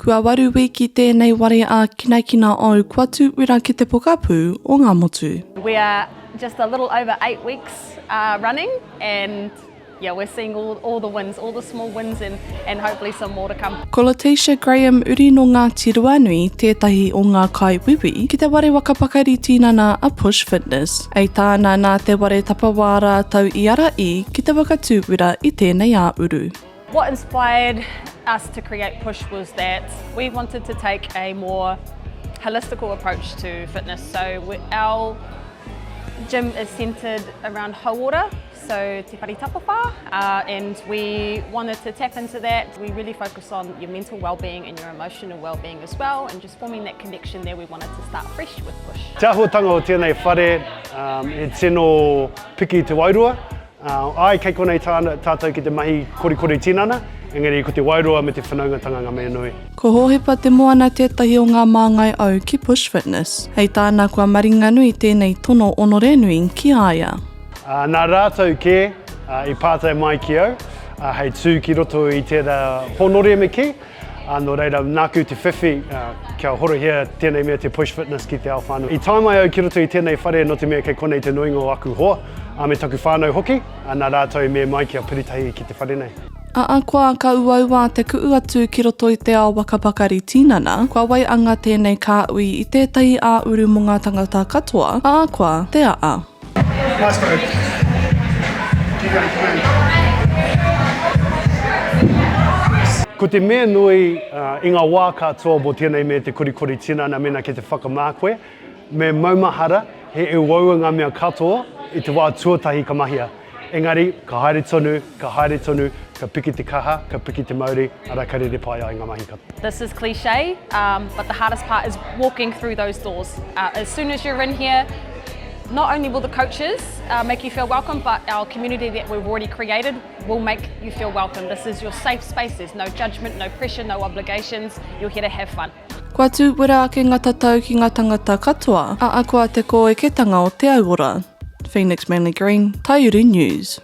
Kua waru wiki tēnei ware ākinakina ou kua tūwera ki te pokapū o Ngāmotu. We are just a little over 8 weeks running and yeah we're seeing all all the wins, all the small wins and and hopefully some more to come. Ko Letitia Graham uri nō Ngāti Ruanui tētahi o ngā kaiwiwi ki te ware waka pakari tinana a Push Fitness. Ei tāna nā te ware tapawā rātou i ara i ki te waka tūwera i tēnei ā-uru. What inspired us to create Push was that we wanted to take a more holistical approach to fitness. So we, our gym is centered around hauora, so Te Whare Tapawhā, uh, and we wanted to tap into that. We really focus on your mental well-being and your emotional well-being as well, and just forming that connection there, we wanted to start fresh with Push. Te āhuatanga o tēnei whare, um, e tino piki te wairua, Āe, kei konei tātou ki te mahi korikori tinana, engari ko te wairua me te whanaungatanga ngā mea nui. Ko Hōhepa Te Moana tētahi o ngā māngai au ki Push Fitness. Hei tāna kua maringanui tēnei tono onorenui ki a ia. Nā rātou kē i pātai mai ki au hei tū ki roto i tērā hōnore me kī, Ā, nō reira, nāku te whiwhi kia horohia tēnei mea te Push Fitness ki te ao whānui. I tae mai au ki roto i tēnei whare nō te mea kei konei te nuinga o aku hoa, ā, me taku whānau hoki, ā, nā rātou i mea mai kia piritahi ki te whare nei. Ahakoa ka uaua te ku'u atu ki roto i te ao waka pakari tinana, kua waianga tēnei kāhui i tētahi ā-uru mō ngā tangata katoa, ahakoa te aa. Nice work. Keep going, keep going. Ko te mea nui i ngā wā katoa mō tēnei mea te korikori tinana mēnā kei te whakamā koe, me maumahara he uaua ngā mea katoa i te wā tuatahi ka mahia. Engari, ka haere tonu, ka haere tonu, ka piki te kaha, ka piki te mauri, arā ka rere pai ai ngā mahi katoa. This is cliche, but the hardest part is walking through those doors. As soon as you're in here, not only will the coaches make you feel welcome, but our community that we've already created will make you feel welcome. This is your safe space, there's no judgment, no pressure, no obligations, you're here to have fun. Kua tūwera ake ngā tatau ki ngā tangata katoa, ā, akoa te kōeketanga o te auora. Phoenix Manly Green, Taiuru News.